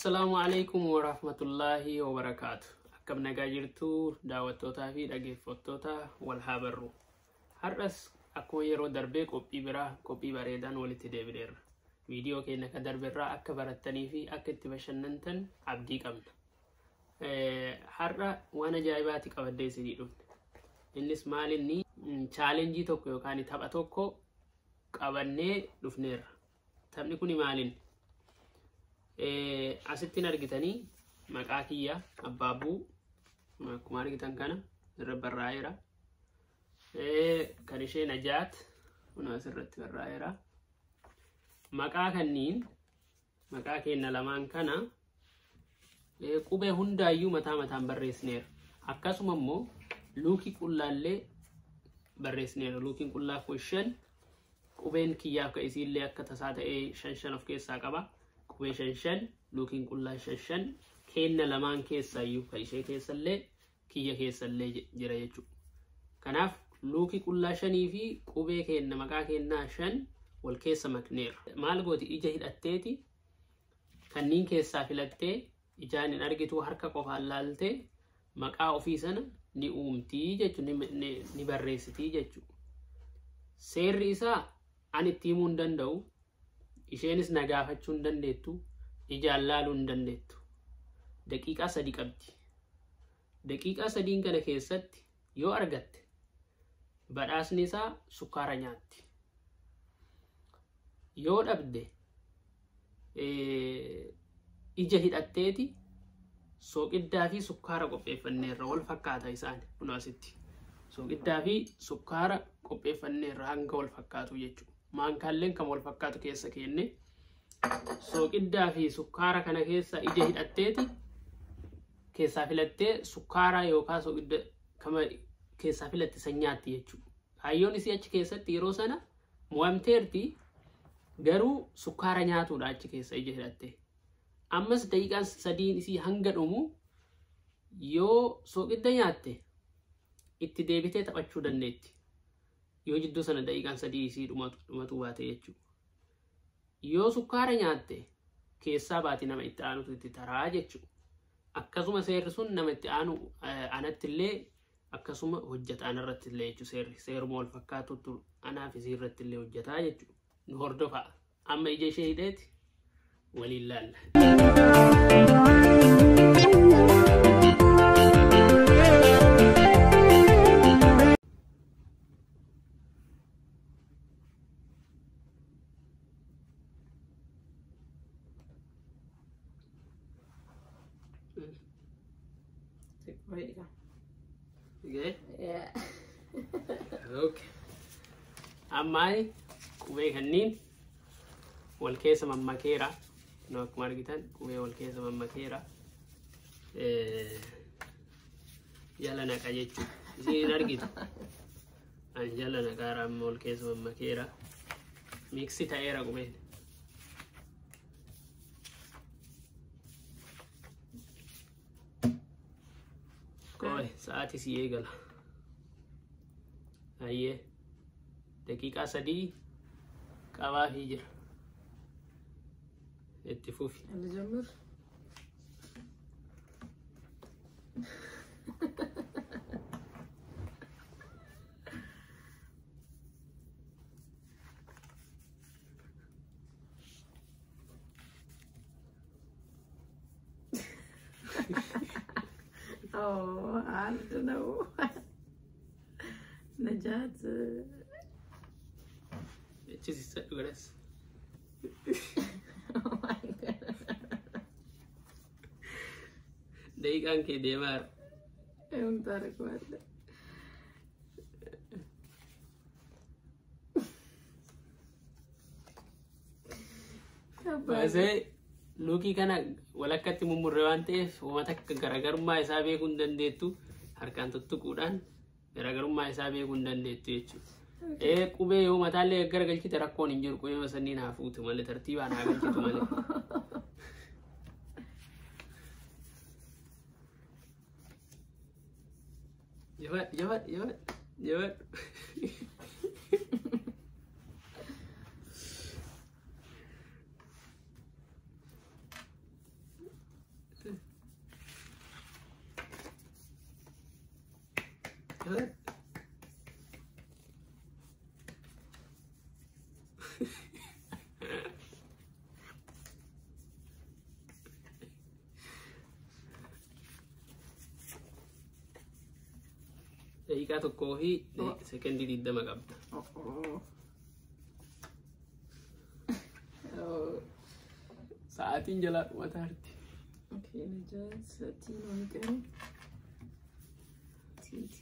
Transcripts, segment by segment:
Assalaamu alaikum warahmatullaahi wabarakaatu. Akkam nagaa jirtu daawwattootaa fi dhaggeeffattoota wal haa barru. Har'as akkuma yeroo darbee qophii biraa qophii bareedaan walitti deebineerra. Viidiyoo keenya kan darberraa akka barattanii fi akka itti bashannantan abdii qabna. Har'a waan ajaa'ibaati qabadhee isinii dhufne. Innis maal inni chaalenjii tokko yookaan tapha tokko qabannee dhufneerra. Taphni kuni maalinni? Asittiin argitanii maqaa kiyya Abbaabbuu akkuma argitan kana irra barraa'eera. Kan ishee Najaat kun asirratti barraa'eera. Maqaa kanniin maqaa keenya lamaan kana qubee hundaayyuu mataa mataan barreessineera. Akkasuma immoo luukii qullaallee barreessineera. Luukiin qullaa kun 5 qubeen kiyyaaf ka isiillee akka tasaa ta'ee 5 5 of keessaa qaba. Qubee 5 5 luukiin qullaa 5 5 kenna lamaan keessaayyuu ka ishee keessallee kiyya keessallee jira jechuudha. Kanaaf luukii qullaa 5 fi qubee kenna maqaa kennaa 5 wal keessa makneera. Maal gooti ija hidhatteeti kanniin keessaa filattee ijaan hin argitu harka qofaan laaltee maqaa ofii sana ni uumtii jechuudha, ni barreessitii jechuudha. Seerri isaa ani itti himuu hin danda'u, isheenis na gaafachuu hin dandeettu, ijaan laaluu hin dandeettu. Daqiiqaa 3 qabdi. Daqiiqaa 3 kana keessatti yoo argatte badhaasni isaa sukkaara nyaatti. Yoo dhabde ija hidhatteeti sooqiddaa fi sukkaara qopheeffanneerra wal fakkaata isaan kun asitti. Sooqiddaa fi sukkaara qopheeffanneerra hanga wal fakkaatu jechuudha. Maankaalleen kan wal fakkaatu keessa kenne sooqiddaa fi sukkaara kana keessa ija hidhatteeti keessaa filattee sukkaara yookaan sooqidda kama keessaa filatte san nyaatti jechuudha. Kaayyoon isii achi keessatti yeroo sana mo'amteerti garuu sukkaara nyaatuudha achi keessa ija hidhattee. Ammas daqiiqaan 3 isii hanga dhumu yoo sooqidda nyaatte itti deebitee taphachuu dandeetti. Yoo jidduu sana daqiiqaan 3 isii dhumatu baate jechuudha. Yoo sukkaara nyaatte keessaa baati nama itti aanutu itti taraa jechuudha. Akkasuma seerri sun nama itti aanu anatti illee akkasuma hojjeta anarratti illee jechuudha. Seerri seeruma wal fakkaatutu anaaf isii irratti illee hojjetaa jechuudha. Nu hordofaa. Amma ija ishee hidheeti waliin laalla. Okay. Yeah. Okay. Amma qubee kanniin wal keessa mammakeera. Nu akkuma argitan qubee wal keessa mammakeera. Jala naqa jechuudha. Isin hin argitu. Ani jala naqaara amma wal keessa mammakeera. Miksi ta'eera qubeen. Qoy sa'aatii si eegala. Ayyee daqiiqaa 3 qabaafii jira. Itti fufi. ልጀምር። አንድ ነው። ነጃት እቺ ሲሰዱ ገለስ daqiiqaan kee deemaa jira. ምን ታደርገዋለህ? Baasee luukii kana walakkatti mummurre waan ta'eef uummata akka garaagarummaa isaa beekuu hin dandeettu harkaan tuttuquudhaan garaagarummaa isaa beekuu hin dandeettu jechuudha. Qubee yoo mataallee garagalchite rakkoon hin jiru qubee sanniin haa fuutu malee tartiibaan haa galchitu malee. Jabaadhu jabaadhu jabaadhu jabaadhu. Jabaadhu. Daqiiqaa 1 fi sekendii 20 qabda. Oh. Oh. Sa'aatiin jalaa dhumataarti. Okay, Najat, T no T T.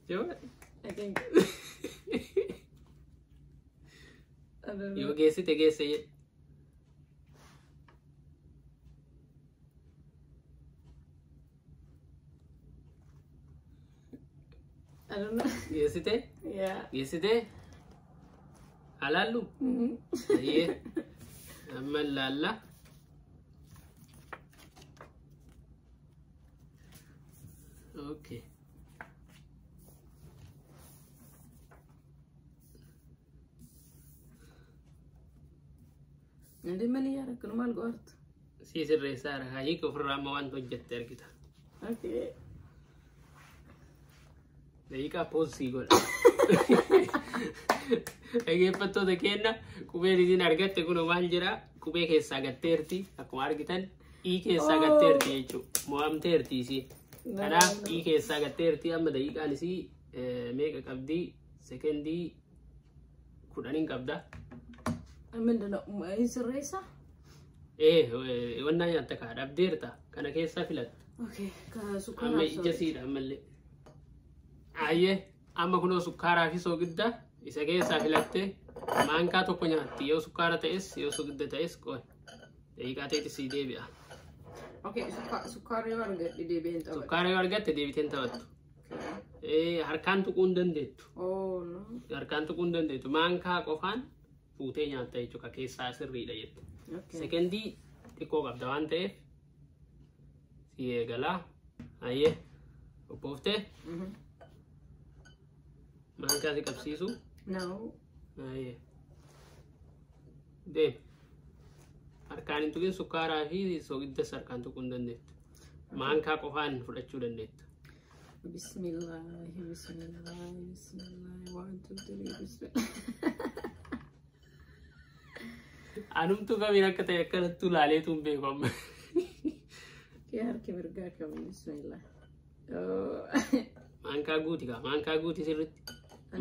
Jabaadhu. I think. I don't Yoo know. geessite geesse jedhe. I don't know. Geessite? Yeah. Geessite? Alaallu? Mm-hmm. Ayyee. Amma ilaalla. Okay. እንዴ ምን እያደረክ ነው? ማልጓርት Si sirreessaa jira. Hiika ofirraa amma waan hojjette argita. Okay. Daqiiqaa pause sii godha. Dhaggeeffattoota keenya, qubeen isin argatte kun maal jedha? Qubee keessaa gatteerti. Akkuma argitan ii keessaa gatteerti jechuudha. Mo'amteerti isii. Kanaaf ii keessaa gatteerti. Amma daqiiqaan isii meeqa qabdi? Sekendii 10 qabda. ምንድን ነው ስሬሳ? Ee, wannaa nyaatta kaa dhabdeerta. Kana keessaa filatta. Okay, ከሱካር Amma ija siidha ammallee. Ayyee, amma kunoo sukkaaraa fi soogidda isa keessaa filattee maankaa tokko nyaatti. Yoo sukkaara ta'es yoo soogidda ta'es qoy. Daqiiqaa ta'etti sii deebi'a. Okay, sukkaara yoo argadhe deebi'een taphadha. Sukkaara yoo argatte deebiteen taphattu. Harkaan tuquu hin dandeettu. Oh no. Harkaan tuquu hin dandeettu. Maankaa qofaan fuutee nyaatta jechuudha. Keessaa sirriidha jette. Okay. Sekendii xiqqoo qabda waan ta'eef si eegalaa. Ayyee, qophooftee? Maankaa si qabsiisu. No. Ayyee. Deemi. Harkaan hin tuqin, sukkaaraa fi soogiddas harkaan tuquu hin dandeettu. Maankaa qofaan fudhachuu dandeetta. Bismillah, bismillah, bismillah. One, two, three, bismillah. Anumtuu kamiin akka ta'e akkanattuu laaleetu hin beeku amma. Okay, harki mirgaa kami? Bismillah. Oh. Maankaa guuti kaa, maankaa guuti sirritti.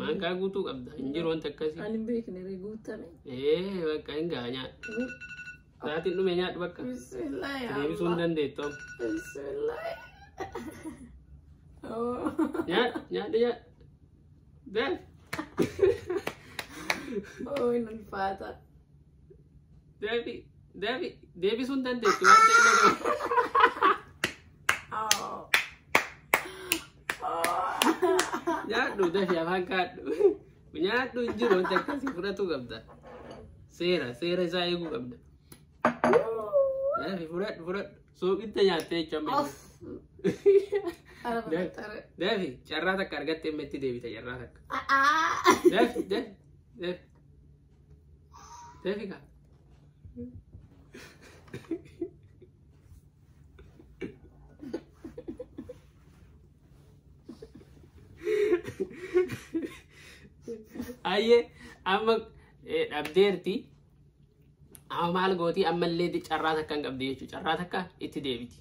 Maankaa guutuu qabda. Hin jiru wanta akkasii. Ani hin beekne ree guutame. Ee, bakka hin gaa, nyaadhu. Sa'aatiin dhume, nyaadhu bakka. Bismillah ya Deebisuu hin Allah. dandeettu amma. Bismillah. Oh. Nyaadhu, nyaadhu, nyaadhu. Deemi. Oh, hin ulfaata. Deebi, deebi, deebisuu hin dandeettu waan ta'eef. Oh. Oh. Nyaadhu, dafi afaan kaadhu. Nyaadhu, hin jiru wanta akkasii, fudhatuu qabda. Seera, seera isaa eeguu qabda. Dafi fudhadhu, fudhadhu. Soogidda nyaattee jechuun amma. Off. Ara fudhatare. Dafi, carraa takka argattee amma itti deebita carraa takka. Ah. Dafi, dafi, dafi. Dafi kaa. Ayyee, amma dhabdeerti. Amma maal gooti? Ammallee carraa takka hin qabdi jechuudha. Carraa takka itti deebiti.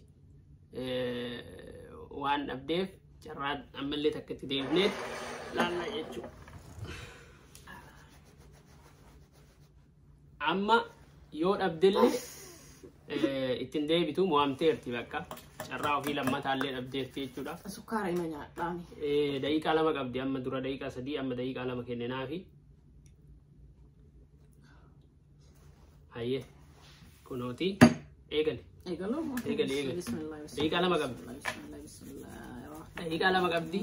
Waan dhabdeef carraa ammallee takka itti deebifneet laalla jechuudha. Amma yoo dhabdellee ittiin deebitu, mo'amteerti bakka. Carraa ofii lammataallee dhabdeerti jechuudha. Sukkaara ima nyaadhaani. Daqiiqaa 2 qabdi. Amma dura daqiiqaa 3, amma daqiiqaa 2 kenninaafi. Hayyee, kunooti eegali. Eegaloo? Eegali, eegali. Bismillah. Daqiiqaa 2 qabdi. Bismillah, bismillah. Daqiiqaa 2 qabdi.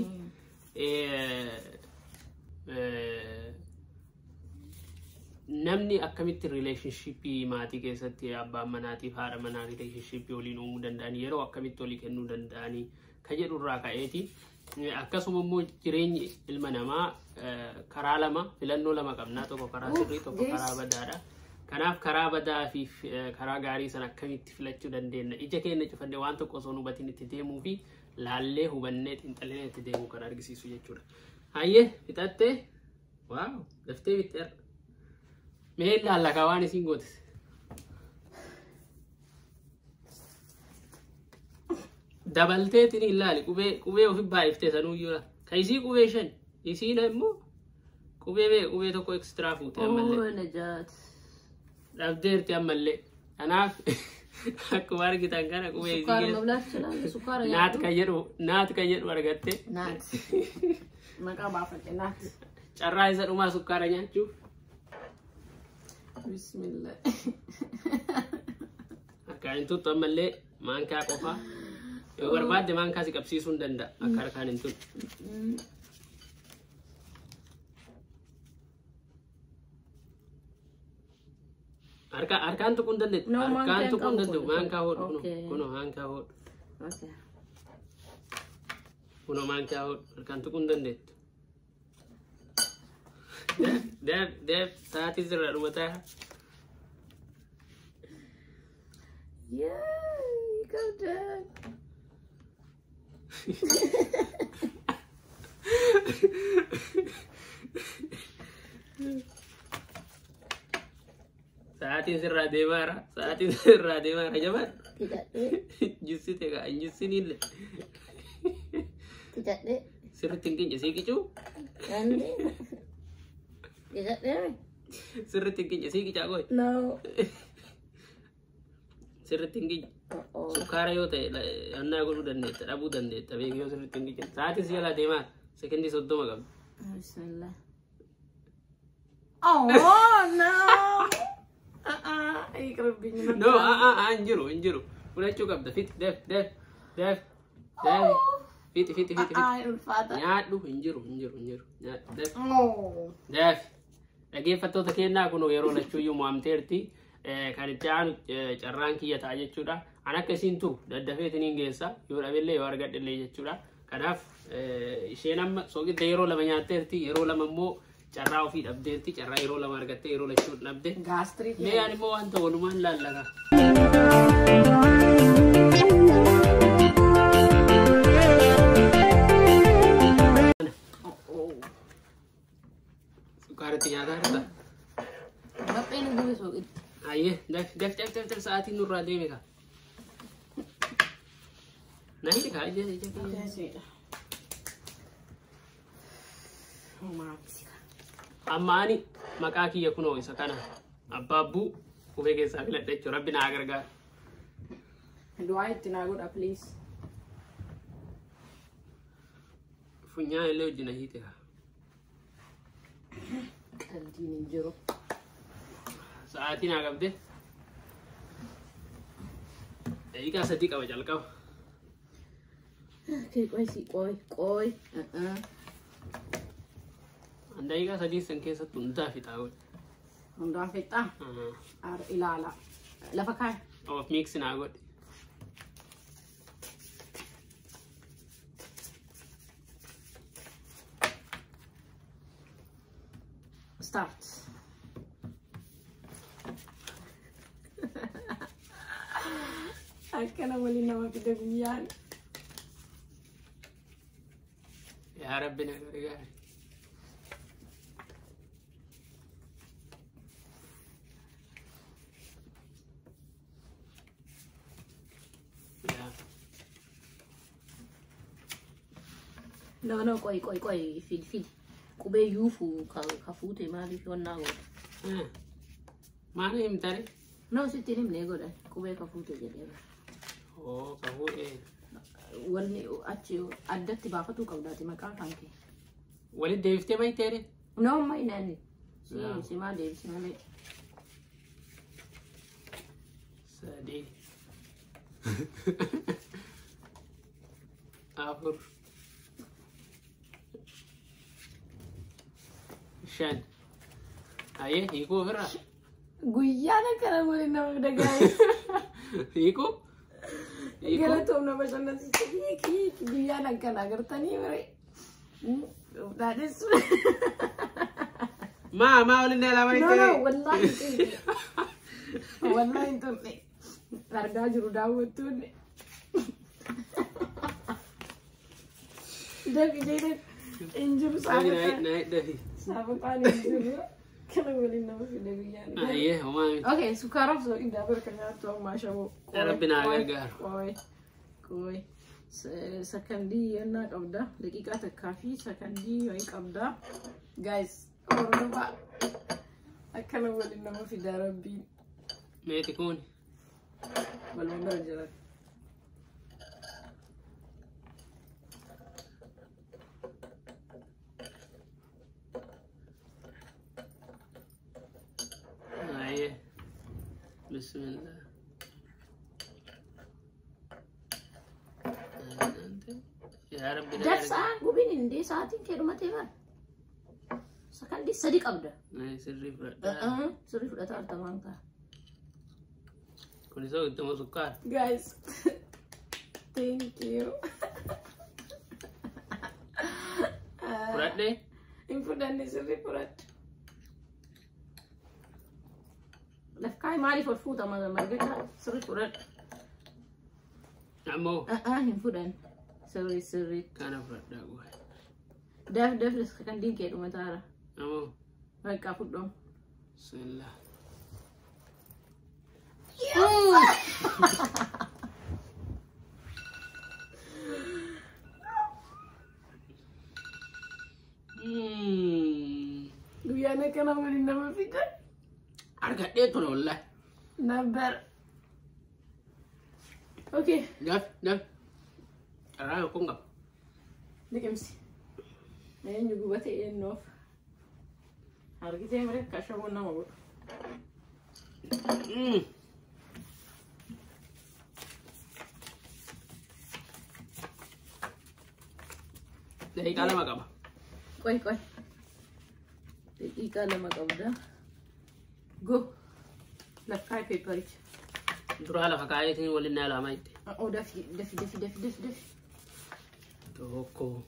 Namni akkamitti relationshipii maatii keessatti abbaan manaatiif haadha manaa relationshipii waliin uumuu danda'an, yeroo akkamitti walii kennuu danda'anii ka jedhu irraa ka'eeti. Akkasuma immoo jireenyi ilma namaa karaa lama, filannoo lama qabnaa, tokko karaa sirrii, tokko karaa badaadha. Kanaaf karaa badaa fi karaa gaarii sana akkamitti filachuu dandeenya? Ija keenya cufannee waan tokko osoo hin hubatin itti deemuu fi laallee hubannee xiinxallee itti deemuu kan argisiisu jechuudha. Hayyee fixattee? Wow, daftee fixxeerra. Mee ilaalla waan isiin goote. Dabalteetiin ilaali qubee ofi baay'iftee sanuyyuu kan isii qubee 5 isiin immoo qubee tokko ekstiraa fuute ammallee. Oh, Najaat. Dhabdeerti ammallee. Kanaaf akkuma argitan kana qubee isii Sukkaara keessa mablaat ይችላል. Sukkaara naat kan jedhu argatte. Naat. Maqaa baafadhe naat. Carraa isa dhumaa sukkaara nyaachuuf. Bismillah. Harkaan hin tuttu ammallee maankaa qofa. Yoo barbaadde maankaa si qabsiisuu hin danda'a akka harkaan hin tuttu. Harkaan tuquu hin dandeettu. No, Harkaan maankaa tuquu hin hin dandeettu. qabu. Maankaa hodhu Okay. kunoo maankaa hodhu. Okay. Kunoo maankaa hodhu. Harkaan tuquu hin dandeettu. Deef deef sa'aatii sirraa dhumataa. Yay, go Dad. Sa'aatiin sirraa deemaara. Sa'aatiin sirraa deemaara jabaadhu. Fixadhee. Jissite kaa hin jissinillee. Fixadhee. Sirriitti hin qince sii qicuu. Dandee. Fixadhee. Sirriitti hin qince sii qicaa qoy. No. Sirriitti hin qince. Uh-oh. Sukkaara yoo ta'e annaa godhuu dandeetta dhabuu dandeetta beeku yoo sirriitti hin qicin. Sa'aatiin si jalaa deemaa sekendii 30 qabdi. Bismillah. Oh no. ይቅርብኝ። No, hin jiru hin jiru. Fudhachuu qabda. Fixi def def def def fixi fixi fixi fixi. Ulfaata. Nyaadhu hin jiru hin jiru hin jiru. Nyaadhu def Oh. def. Dhaggeeffattoota keenyaa kun yeroo lachuuyyuu mo'amteerti. Kan itti aanu carraan kiyya ta'a jechuudha. An akka isiin turu daddafeetiin hin geessa yoo dhabellee yoo argadhellee jechuudha. Kanaaf isheen amma soqidda yeroo 2 nyaatteerti yeroo 2 immoo carraa ofii dhabdeerti carraa yeroo 2 argattee yeroo lachuu dhabde. Gaastiriik. Mee ani immoo wanta walumaan laallata. Sukkaaritti nyaataa jirta. Bapheen gube soqidda. Ayyee daf daf daf daf daf sa'aatiin nurraa deeme kaa. Na hidhi kaa ija ija kiyya. Amma ani maqaa kiyya kunoo isa kana abbaabbuu qubee keessaa filadha jechuudha. Rabbi naa gargaaru. Du'aa itti naa godha please. Funyaan illee wajjin hiite kaa. Qaldiin hin jiru. Sa'aatii naa qabde. Daqiiqaa 3 qaba jalqaba. Okay, qoy si qoy qoy. Daqiiqaa 3 san keessatti hundaa fixaa godhe. Hundaan fixaa? Ilaala. Lafa kaay. Of mix naa godhe. Start. Akkana waliin nama fide guyyaan. Yaa Rabbi na gargaari. Yaa. No, no, qoy, qoy, qoy, fidi, fidi. Qubee yuufu ka fuute maaliif wannaa godha? Maal himtare? No, sitti hin himne godha. Qubee ka fuute jedhee. Oo, ka fuudhee. Wanni achi addatti baafatuu qabdaati maqaa kan kee. Walitti deebiftee mayteere? No, amma hin ani. Si maa deebisi malee. 3 4 5. Ayyee hiikuu ofirraa. Guyyaan akkana waliin nama fida gaa'e. Hiikuu? Hiikuu? Galatoom nama bashannansiisa. Hiiki hiiki guyyaan akkana agartanii bire. Dhaadheessu. Maa maa waliin na ilaamaa No, no, jettee? wallaahi hin tuqne. Wallaahi hin tuqne. Argaa jiru daawwattoonni. Dafi jedhan hin jiru saafataan. Na dafi. Saafataan hin jiru. Kana waliin nama fide guyyaan. Ayyee homaa miti. Okay, sukkaaraaf soqiddaa barka nyaattu ammaa shaboo. Rabbi naa gargaaru. Qoy, qoy. Sakandii yennaa qabda. Daqiiqaa takkaa fi sakandii wayii qabda. Guys, hordofaa. Akkana waliin nama fidaa rabbiin. Meeti kun. Walumaa bira jiran. Ayyee. Bismillah. Yaa Rabbi na gargaari. Darsaan gubin indee sa'aatiin kee dhumatee bara. Sakandii 3 qabda. Sirrii fudhadhaa. Sirrii fudhataa artamaan ta'a. Kunis ittuma sukkaara. Guys, thank you. Fudhadhee. Hin fudhanne, sirrii fudhadhe. Lafkaay maaliif ol fuuta margacha sirrii fudhadhu. Ammoo Hin fudhanne. Sirrii sirrii. kana fudhadhaa guba. Daf daf sakandiin kee dhumataara. Ammoo Bakka fudhamu. bismillah. Guyyaan akkana waliin nama fida. Argadhee ture wallahi. Nabbar. Okay, Daf daf. Carraa tokkoon qaba. Liqimsi. Eenyu gubate eenyoof? Argitee malee akka ashaboon nama godhu. Daqiiqaa 2 qaba. Qoy qoy. Daqiiqaa 2 qabda. Go. Lakkaa'e peeparicha. Duraa lafa kaa'eetiin waliin na ilaamaa jette. Oh, dafi dafi dafi dafi dafi dafi. 1.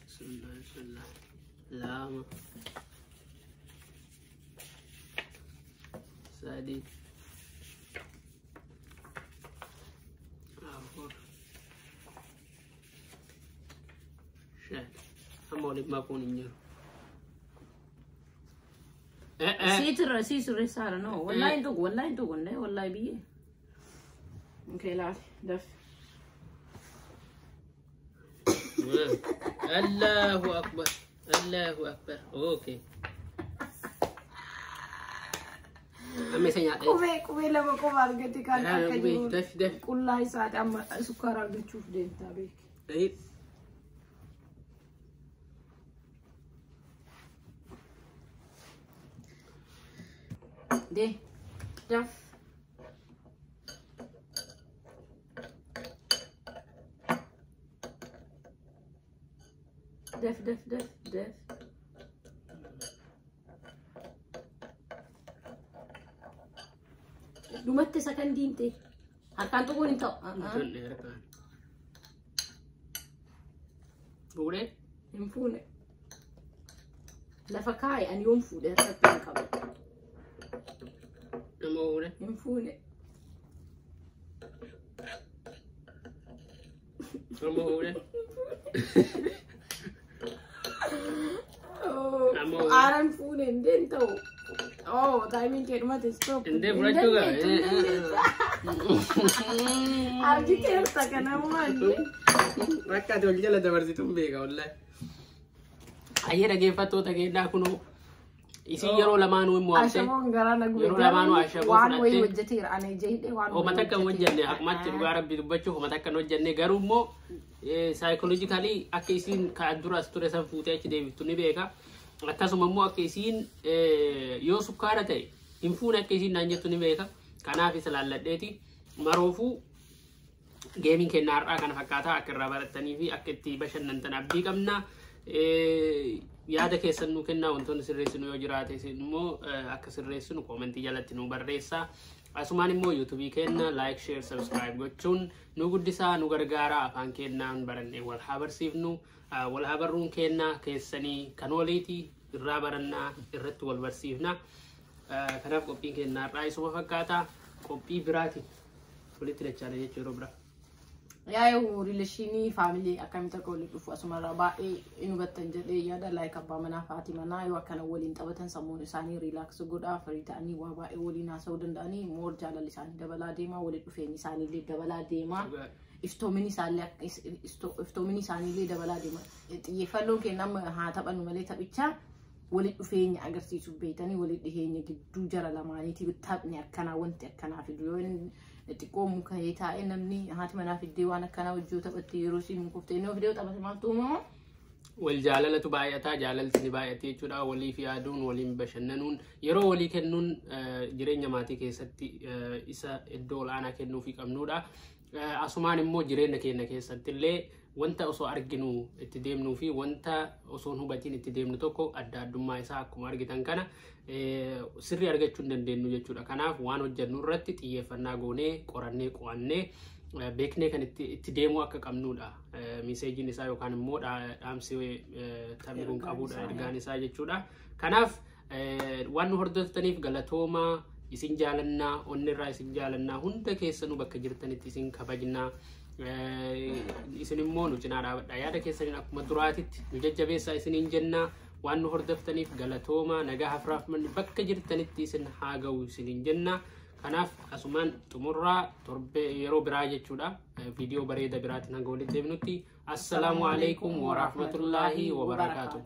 Bismillah, bismillah. 2. 3. 4. 5. Amma waliin makuun hin jiru. Sii sii sirreessaadha no. Wallaahi hin tuqu, wallaahi hin tuqu, wallaahi biyyee. Okay, laali dafi. Allahu akbar. Allahu akbar. Okay. Amma isa nyaadha. Qubee 2 qofa argate kan akka Qubee jiru. dafi dafi. Qullaa isaati amma sukkaara argachuuf deemtaa beeki. Dahii. Dee. Daf. Daf daf daf daf. Dhumatte sakandiin ta'e. Harkaan tuquun hin ta'u. Tollee harkaan. Fuudhee? Hin fuune. Lafa kaa'i ani yoom fuudhe harkatti hin qabu. Nama fuudhee? Hin fuune. Nama fuudhee? Ammoo- Aaraan fuune hin deemta'u. Oh, taayimiin kee dhumate, stop. Indee fudhachuu qaba. Argiteerta kanammaa illee. Akka ati wal jala dabarsituun beeka wallahi. Ayyee dhaggeeffattoota keenyaa kunoo isin yeroo lamaanuu hin mo'amte. Ashaboon garaa na gube. Yeroo lamaanuu ashaboo Waan wayii fudhattee- hojjeteera. Ani ija hidhee waan Homa wayii takka hin hojjeteera. hojjenne akkumatti dhugaa rabbi dubbachuuf homa takka hin hojjenne garuu immoo psychologically akka isiin kan duras ture san fuutee achi deebiftu ni beeka. Akkasuma immoo akka isiin yoo sukkaara ta'e hin fuune akka isiin naan jettu ni beeka. Kanaaf isa laalladheeti maroofuu gameiin keenya har'aa kana fakkaataa akka irraa barattanii fi akka itti bashannantan abdii qabna. Yaada keessan nuu kennaa, wantoonni sirreessinu yoo jiraate isin immoo akka sirreessinu commentii jalatti nu barreessaa. Asumaan immoo yuutuubii keenya like, share, subscribe gochuun nu guddisaa, nu gargaaraa. Afaan keenyaan barannee wal haa barsiifnu. Wal haa barruun keenya keessanii kan waliiti irraa barannaa, irratti wal barsiifna. Kanaaf qophiin keenya har'aa isuma fakkaata. Qophii biraatiin walitti dachaana jechuu yeroo biraa. Yaa'u relation family akkamitti akka waliin dhufu asumarraa baay'ee hin hubattan jedhee yaada. Like abbaa manaa fi haati manaa yoo akkana waliin taphatan sammuun isaanii relax godhaa, free ta'anii waa baay'ee waliin haasa'uu danda'anii, more jaalalli isaanii dabalaa deema, waliin dhufeenyi isaaniillee dabalaa deema. Iftoominni isaaniillee dabalaa deema. Xiyyeeffannoon keenya amma haa taphannu malee taphicha waliin dhufeenya agarsiisuuf beektanii waliin dhiheenya gidduu jara lamaaniiti taphni akkanaa wanti akkanaa fidu. Yoo inni xiqqoo muka'ee taa'e, namni haati manaa fiddee waan akkanaa hojii taphatte, yeroo isiin mukoftee inni fidee taphate maaltu uumama? Wal jaalalatu baay'ataa, jaalalti ni baay'ate jechuudha. Waliif yaaduun, waliin bashannanuun, yeroo walii kennuun jireenya maatii keessatti isa iddoo olaanaa kennuufii qabnudha. Asumaan immoo jireenya keenya keessatti illee wanta osoo arginu itti deemnuu fi wanta osoo hin hubatiin itti deemnu tokko adda addummaa isaa akkuma argitan kana sirrii argachuu hin dandeenyu jechuudha. Kanaaf waan hojjennu irratti xiyyeeffannaa goonee, qorannee, qo'annee, beeknee kan itti deemuu akka qabnudha. Messageiin isaa yookaan immoo dhaamsi taphni kun qabudha, ergaan isaa jechuudha. Kanaaf waan nu hordoftaniif galatoomaa. Isin jaalannaa, onnirraa isin jaalannaa, hunda keessanuu bakka jirtanitti isin kabajnaa. Isin immoo nu cinaa dhaabadha. Yaada keessaniin akkuma duraatitti nu jajjabeessaa isiniin jennaa. Waan nu hordoftaniif galatoomaa. Nagaa hafraaf manni bakka jirtanitti isin haa ga'u isiniin jenna. Kanaaf asumaan xumurraa, torbee yeroo biraa jechuudha. Viidiyoo bareeda biraatiin hanga walitti deebinutti. Assalaamu alaikum warahmatullaahi wabarakaatuh.